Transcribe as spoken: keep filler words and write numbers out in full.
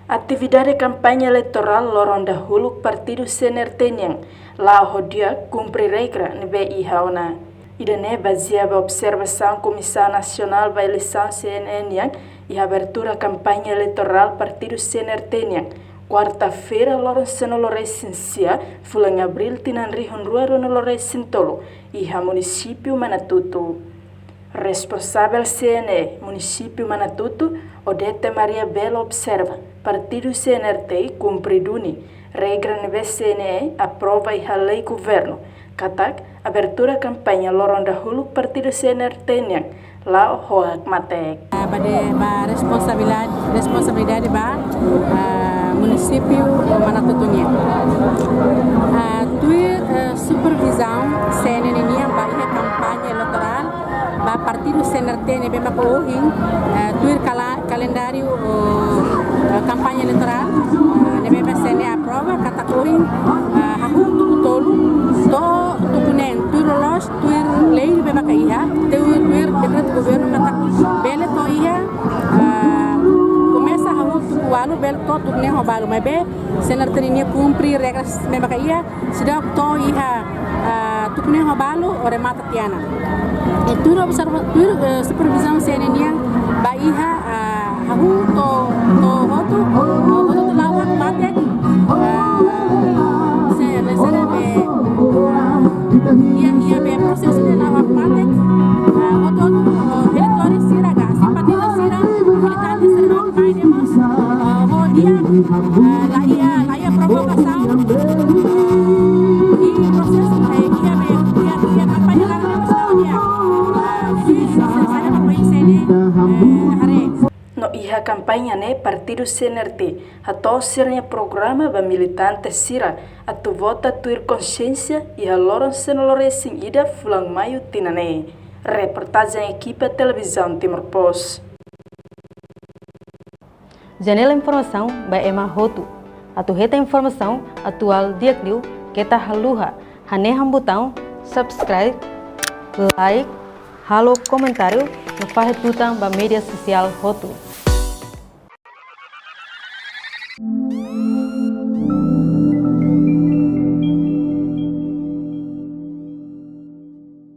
Atividade kampaña eleitorál loron dahuluk partidu C N R T nian la'o ho di'ak, kumpre regra ne'ebé iha ona. Ida-ne'e bazeia ba observasaun Komisaun Nasionál ba Eleisaun C N E nian iha abertura kampaña eleitorál partidu C N R T nian, kuarta-feira, loron sanulu-resin-sia, fulan Abríl, tinan rihun rua ruanulu-resin-tolu, iha munisípiu Manatutu. Responsavel C N E munisípiu Manatutu, Odete Maria Belo, observa partidu C N R T kumpre duni regra ne'ebé C N E aprova iha lei governu, katak abertura kampaña loron dahuluk partidu C N R T nian la'o ho hakmatek. Ah, ba de, ba responsabilidade, responsabilidade ba, ah, munisípiu Manatutu nian. Ah, tuir, eh, supervizaun C N E nian ba iha kampaña eleitorál ba partidu C N R T ne'ebé maka ohin, eh, tuir kala-, kalendáriu, eh, kampaña eleitorál, eh, ne'ebé C N E aprova, katak ohin, eh, hahú tuku tolu to'o tuku neen, tuir loloos, tuir lei ne'ebé maka iha, tuir, tuir dekretu governu katak bele to'o iha, eh, komesa hahú tuku ualu, bele to'o tuku neen ho balu, maibé C N R T nian kumpre regras ne'ebé maka iha, seidauk to'o iha, ah, tuku neen ho balu, o remata tiha ona. I tuir observa-, tuir, eh, supervizaun C N E nian ba iha, ah, hahú to'o, to'o hotu, ah, hotu-hotu la'o hakmatek, ah, se, se, se, be, ah, iha, iha be prosesu ne'e la'o hakmatek, ah, hotu-hotu, ah, eleitores sira ka, simpatizante sira, militante sira, mai demos, ah, ho di'ak, ah, la iha, la iha provokasaun, ah, i prosesu, eh, iha be, iha, iha kampaña laran ne'e mós la'o di'ak. Ah, jadi, se, se, se, apa yang C N E, eh, haree. No iha kampaña ne'e partidu C N R T hato'o sira-nia programa ba militante sira atu vota tuir konxiénsia iha loron sanulu-resin-ida fulan Maiu tinan ne'e. Reportajen ekipa Televizaun Timor Post. Janela informasaun ba ema hotu. Atu hetan informasaun atuál di'ak liu, keta haluha hanehan butaun subscribe, like, halo komentáriu no fahe tutan ba média sosiál hotu.